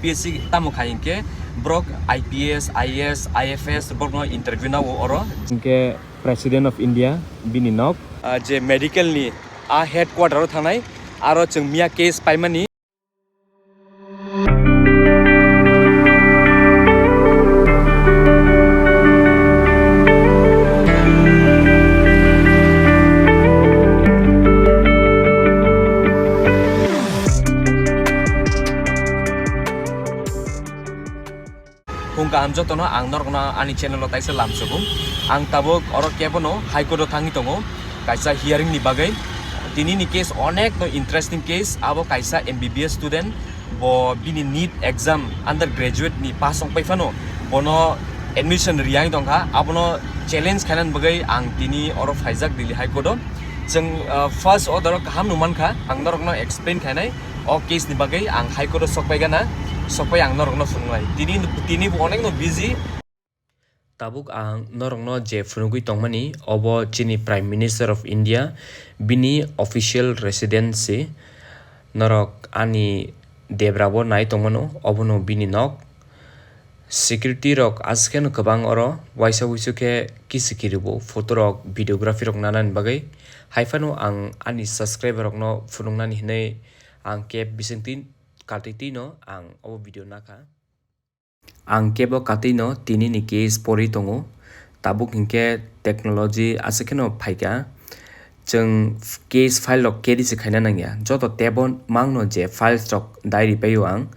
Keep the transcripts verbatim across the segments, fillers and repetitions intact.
P S C tamo khai hinkhe borok I P S, I A S, I F S borokno interview nao oro. Hinkhe President of India bini nok. Ah, je medical ni a headquarter o thangnai, aro chwng miya case paimani. Phung kaham jotono ang norokno ani channel o taisa lamsogo. Ang tabuk oro kebono High Court o thangwi tongo kaisa hearing ni bagwi. Tini ni case onek no interesting case, abo kaisa M B B S student, bo bini NEET exam undergraduate ni pass wng pai phano bono admission riyang tongkha, abono challenge khainani bagwi ang tini oro phaijak Delhi High Court o. Chwng, ah, first order o kaham nung mankha, ang norokno explain khainai. O case ni bagwi ang High Court o sok pai gana, sok pai ang norokno phunuknai. Tini, tini bo onek no busy. Tabuk ang norokno je phunugwi tongmani, obo chini Prime Minister of India, bini official residency. Norok ani debra bo nai tongmano, obono bini nok. Security rok aswk kheno kwbang oro, waisa wuisu khe kisi kiribo photo rok, videography rok nanani bagwi. Haiphano ang ani subscriber rokno phunuknani hinwi ang keb bisingtwi kaltwi twino ang obo video nakha. Ang kebo katwino tini ni case pori tongo. Tabuk hinkhe technology aswk kheno phaikha. Chwng case file rok carry se khaina nangya. Joto tebo mangno je files rok diary paio ang.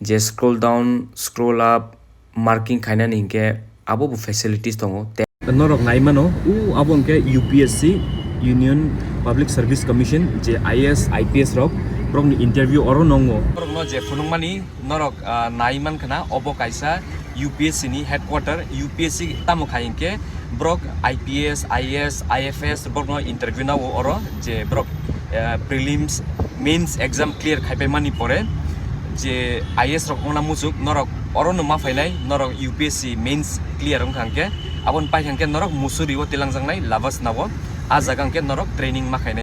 Je scroll down, scroll up, marking khainani hinkhe abo bo facilities tongo. Te norok nai mano, u abo hinkhe U P S C, Union Public Service Commission, je I A S, I P S rok, borokni interview oro nongo. Borokno je phunukmani, norok, ah, nai mankha na, obo kaisa U P S C ni headquarter, U P S C tamo khai hinkhe borok I P S, I A S, I F S borokno interview nao oro, je borok, ah, prelims, mains exam clear khaipai mani pore je I A S rok wngna muchuk, norok oro no ma phainai, norok U P S C mains clear wngkha hinkhe aboni paikha hinkhe norok Mussoorie o twilangjaknai Lavas nao, a jaga hinkhe norok training ma khainai.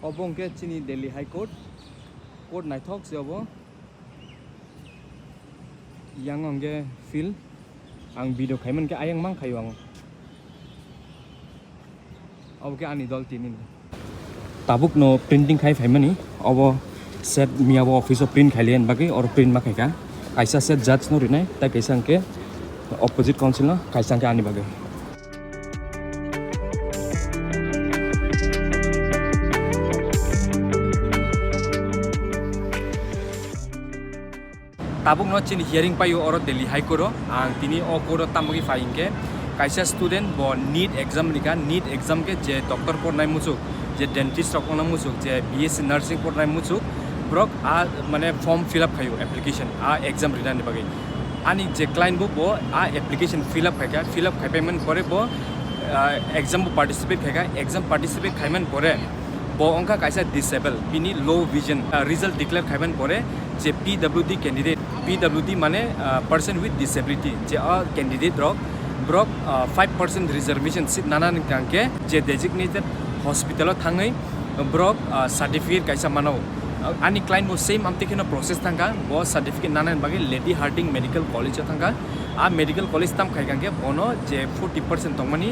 Obo hwnkhe chini Delhi High Court, court naithok se obo. Yang hwnkhe field, ang video khaimani khe ayang mang khaio ang. Obo khe ani dol tini ni. Tabuk no printing khai phaimani, obo set miya bo office o print khailiya bagwi oro print ma khaikha. Kaisa set judge no rinai, tai kaisa hwnkhe opposite counsel no, kaisa hwnkhe ani bagwi. Tabukno chini hearing paio oro Delhi High Court o. Ang tini o court o tamogwi phai hinkhe kaisa student bo NEET exam rikha, NEET exam khe je doctor pornai muchuk, je dentist rok wngna muchuk, je B S C nursing pornai muchuk, borok a mane form fill up khaio application, a exam rinani bagwi. Ani je client bo, bo a application fill up khaikha, fill up khaipai man pore bo, ah, exam bo participate khaikha, exam participate khaiman pore bo wngkha kaisa disable, bini low vision, ah, result declare khaiman pore je P W D candidate, P W D mane, ah, person with disability, je o candidate rok, borok, ah, five percent reservation seat nana ni kangkhe je designated hospital o thangwi borok, ah, certificate kaisa mano. Ah, ani client bo same amtwi kheno process thangkha, bo certificate nana ni bagwi Lady Hardinge Medical College o thangkha. A medical college tam khai kangkhe bono je forty percent tongmani,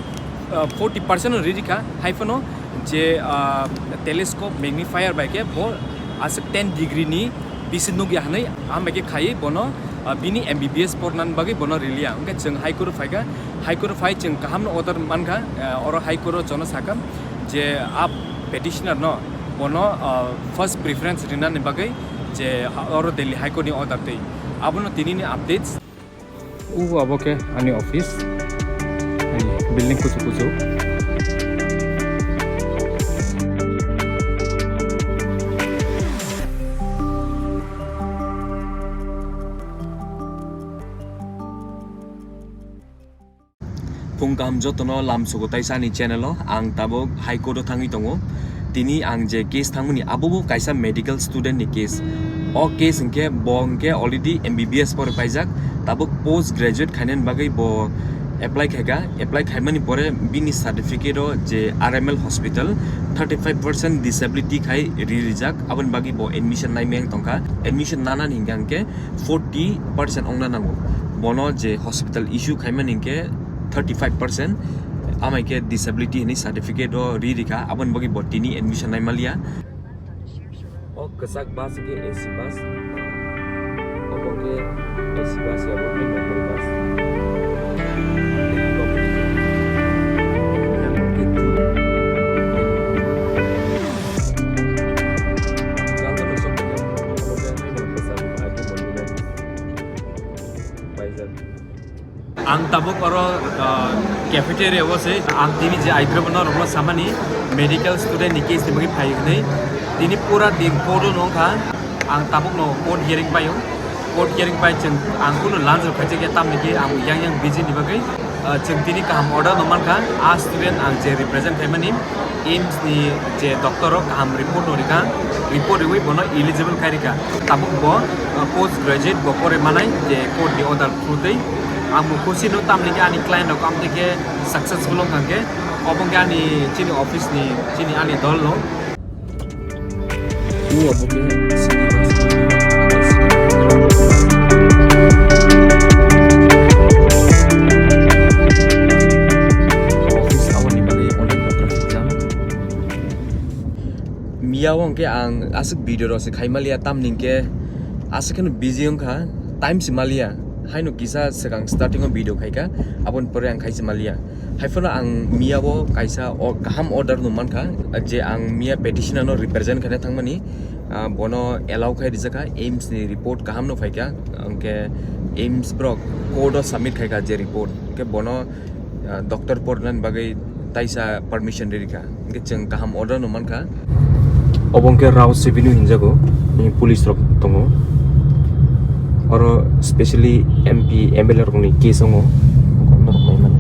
ah, forty percent no riri kha, haiphano je, ah, telescope magnifier bai khe bo aswk ten degree ni bisi nukya hwnwi, ambai khe khaiwi bono, ah, bini M B B S pornani bagwi bono riliya. Hwnkhe chwng High Court o phaikha, High Court o phai chwng kaham no order mankha, ah, oro High Court o jono sakha je a petitioner no bono, ah, first preference rinani bagwi je oro Delhi High Court ni order twi. Abono tini ni updates. Ubo abo khe ani office, ani building kuchuk kuchuk. Phung kaham jotono lamsogo taisa ani channel o. Ang tabuk High Court o thangwi tongo. Tini ang je case thangmani abo bo kaisa medical student ni case. O case hwnkhe bo hwnkhe already M B B S pore paijak, tabuk post graduate khainani bagwi bo apply khaika, apply khaimani pore bini certificate o je R M L hospital thirty five percent disability khai ri rijak, aboni bagwi bo admission naimeng tongkha, admission nanani hwnkhe hwnkhe forty percent ongna nango, bono je hospital issue khaimani hwnkhe thirty five percent, amai khe disability hwnwi certificate o ri rikha, aboni bagwi bo tini admission naimaliya. O kwchak bus khe A C bus. Obo khe A C bus ya bo member bus. Ang tabuk oro, ah, cafeteria o se ang tini je aibrabo norokno samani medical student ni case ni bagwi phai hwnwi tini pura din court o nongkha. Ang tabuk no court hearing bai o, court hearing bai chwng ang kunu lunch rok khaijak ya tamni khe ang yang yang busy ni bagwi, ah, chwng tini kaham order no mankha. A student ang je represent khaimani AIIMS ni je doctor rok kaham report no rikha, report riwi bono eligible khai rikha. Tabuk bo, ah, post graduate bo pore manai je court ni order through tei. Ang bo khusi no tamni khe ani client rok amtwi khe successful wngkha khe obo khe ani chini office ni chini ani dol no. Office aboni bagwi onek no traffic jam. Miya o hwnkhe ang aswk video rok se khai maliya, tamni hwnkhe aswk kheno busy wngkha, time se maliya. Haino kisa swkang starting o video khaikha, aboni pore ang khai se maliya. Haiphano ang miya o kaisa o kaham order no mankha, je ang miya petitioner no represent khaina thangmani, ah, bono allow khai rijak kha, AIIMS ni report kaham no phaikha, hwnkhe AIIMS borok court o submit khaikha je report, hwnkhe bono, ah, doctor pornani bagwi taisa permission ri rikha, hwnkhe chwng kaham order no mankha. Obo hwnkhe Rouse Avenue hinjago, police rok tongo, oro specially M P, M L A rokni case wngo, norok naimani.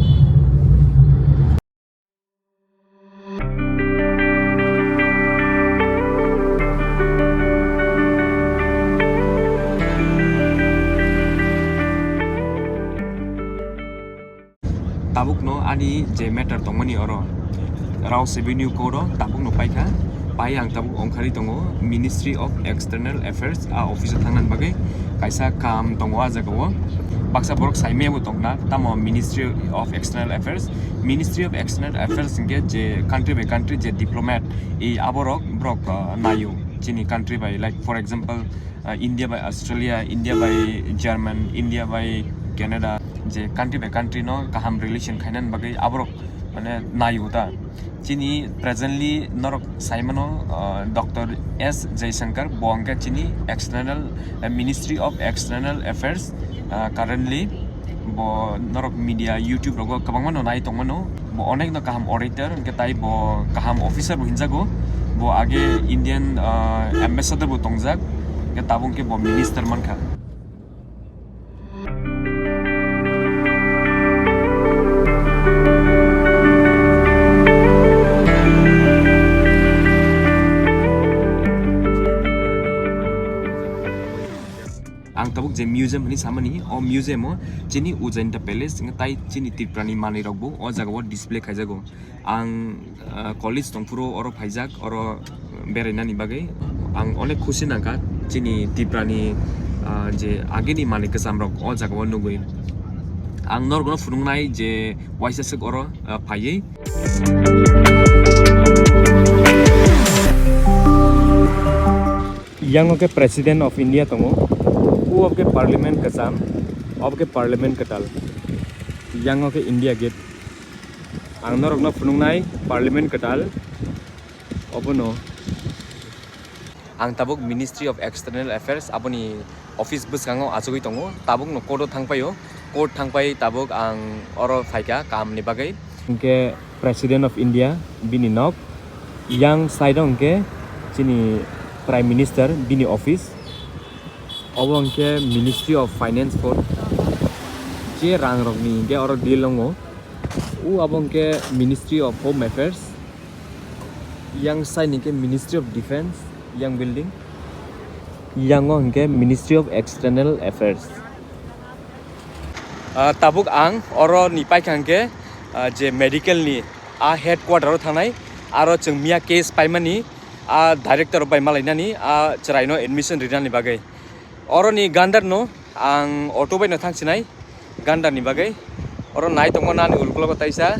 Tabukno ani je matter tongmani oro Rouse Avenue court o tabukno paikha, pai ang tabuk ongkhari tongo Ministry of External Affairs a office o thangnani bagwi, kaisa kam tongo a jaga o, baksa borok saimaya bo tongna, tamo Ministry of External Affairs, Ministry of External Affairs hwnkhe je country by country je diplomat, i aborok borok, uh, naio chini country bai, like for example, uh, India bai Australia, India bai German, India bai Canada, je country by country no kaham relation khainani bagwi aborok mane naio ta. Chini presently norok saimano, uh, Doctor S Jaishankar, bo hwnkhe chini external, uh, Ministry of External Affairs, uh, currently bo norok media YouTube rogo kwbangma no nai tongmano, bo onek no kaham orator, hwnkhe tai bo kaham officer bo hinjago, bo age Indian, uh, ambassador bo tongjak, hwnkhe tabuk hwnkhe bo minister mankha. Ang tabuk je museum hinwi samani, o museum o chini Ujjainta Palace, hwnkhe tai chini Tripura ni manwi rok bo o jaga o display khaijago. Ang, ah, college tongphuru oro phaijak, oro berainani bagwi ang onek khusi nangkha chini Tripura ni, ah, je agini manwi kwcham rok o jaga o nugwi. Ang norokno phunuknai je waisa swk oro, ah, phaiwi. Yang o khe President of India tongo, o khe Parliament kwcham, o khe Parliament kwtal. Yang o khe India Gate. Ang norokno phunuknai Parliament kwtal obono. Ang tabuk Ministry of External Affairs aboni office bwskango achugwi tongo. Tabukno court o thangpaio. Court thangpai tabuk ang oro phaikha kahamni bagwi. Hwnkhe President of India bini nok, yang side o hwnkhe chini Prime Minister bini office. Obo hwnkhe Ministry of Finance for je rang rokni hwnkhe oro deal wngo. U abo hwnkhe Ministry of Home Affairs. Yang side ni khe Ministry of Defense, yang building. Yango hwnkhe Ministry of External Affairs. Ah, tabuk ang oro ni paikha hwnkhe, ah, je medical ni a headquarter o thangnai, aro chwng miya case paimani a director bai malainani a chwraino admission rinani bagwi. Oro ni gandar no ang auto bai no thangsinai gandar ni bagwi. Oro nai tongo nani uluklogo taisa.